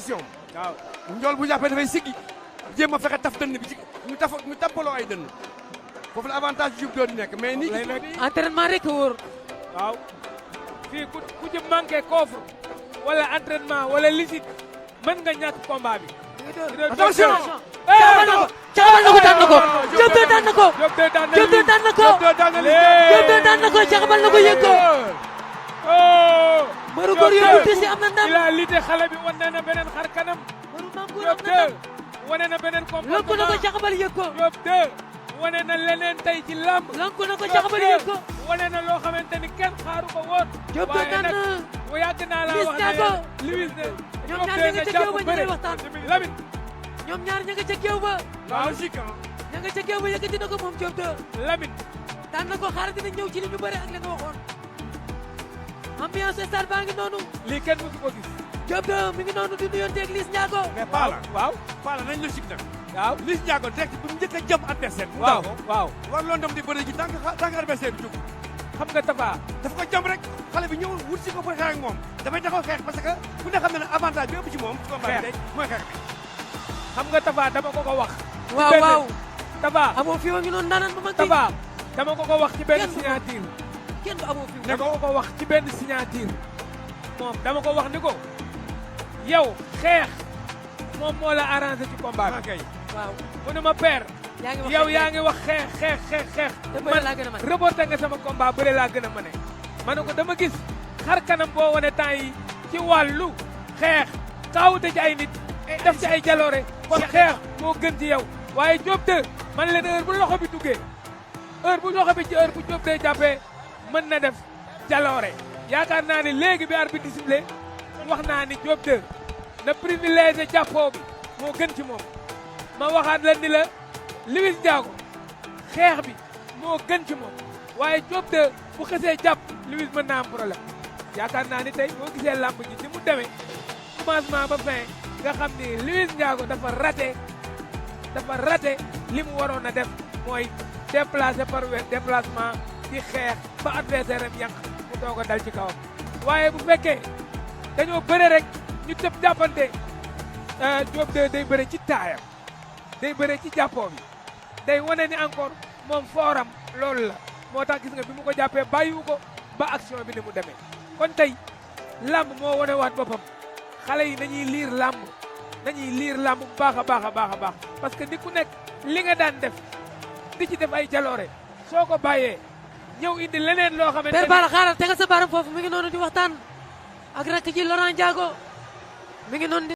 position. waaw njool bu jàppee dafay siggi jéem a fexe taf dënn bi ci ñu tappaloo ay dënn foofu la avantage Diop 2 di nekk mais nii. entraînement rek wóor. waaw fii ku ci manqué coffre wala entraînement wala lisit mën nga ñàkk combat bi. attention. caxabal na ko daan na ko. Diop 2 daan na ko. Diop 2 daan na ko. Diop 2 daan na ko caxabal na ko yëg ko. Maru góor yóbbu tisi am na ndam. il a lité xale bi wane na beneen xar kanam. Diop 2 wane na beneen comportement. lonku na ko caxabal yëg ko. Diop 2 wane na leneen tey ci lamb. lonku na ko caxabal yëg ko. wane na loo xamante ni kenn xaaru ko woon. Diop 2 daan na. waaye yàgg naa la Liss wax Ndiago. ne Liss de. ñoom ñaar ña nga ca géew ba ñu ngi waxtaan. Lamine. ñoom ñaar ña nga ca géew ba. logique ña nga ca géew ba yëkkati na ko moom Diop 2. Lamine. daan na ko xaar dina ñëw ci li ñu bëre ak li nga waxoon. ambiance stade baa ngi noonu. lii kenn mësu ko gis. Diop 2 mi ngi noonu di nuyonteeg Liss Ndiago. mais Pala waaw. Pala nañ logique nag. waaw Liss Ndiago direct bu mu njëkk a jëm adversaire bi. waaw waaw. war loon dem di bëre ji tant que adversaire bi jóg. xam nga Tapha. dafa ko jëm rek xale bi ñëw wut si ko pour xeex ak moom dafay taxaw xeex parce que ku ne xam ne ne avantage bi ëpp ci moom. ci combat bi mooy xeex bi. xam nga Tapha dama ko wax. waaw waaw. Tapha amoo fi wa ngi noonu daanaan ba mag bi. Tapha dama ko wax ci benn signature. kenn du amoo fi wa. dama ko wax ci benn signature. moom dama ko wax ni ko yow xeex moom moo la arrangé ci combat bi. ok waaw. mu ne ma père. yow yaa ngi wax xeex. te bëre laa gën a mën. reporté nga sama combat bëre laa gën a mën. ma ne ko dama gis xar kanam boo wane temps yi ci wàllu xeex kaawute ci ay nit def ci ay jaloore kon xeex moo gën ci yow waaye Diop 2 man leen heure bu loxo bi duggee heure bu loxo bi ci heure bu Diop 2 jàppee mën na def jaloore yaakaar naa ne léegi bi arbitre sifflé wax naa ni Diop 2 na privilégié jàppoo bi moo gën ci moom ma waxaat la ni la Liss Ndiago xeex bi moo gën ci moom waaye Diop 2 bu xësee jàpp Liss mën naa am problème yaakaar naa ni tey boo gisee làmb ji ni mu demee commencement ba fin nga xam ni Liss Ndiago dafa raté li mu waroon a def mooy déplacé par déplacement ci xeex ba adversaire am yàq mu doog a dal ci kawam waaye bu fekkee dañoo bëre rek ñu tëb jàppante Diop 2 day bëre ci taayam day bëre ci jàppoo bi day wane ni encore moom fooram loolu la moo tax gis nga bi mu ko jàppee bàyyiwu ko ba action bi ni mu demee kon tey làmb moo wane waat boppam xale yi nañuy liir làmb bu baax a baax parce que ni ku nekk li nga daan def di ci def ay jaloore soo ko bàyyee ñëw indi leneen loo xamante Père Balla xaaral tegal sa baaram foofu mi ngi noonu di waxtaan ak rakk ji Laurent Ndiago mi ngi noonu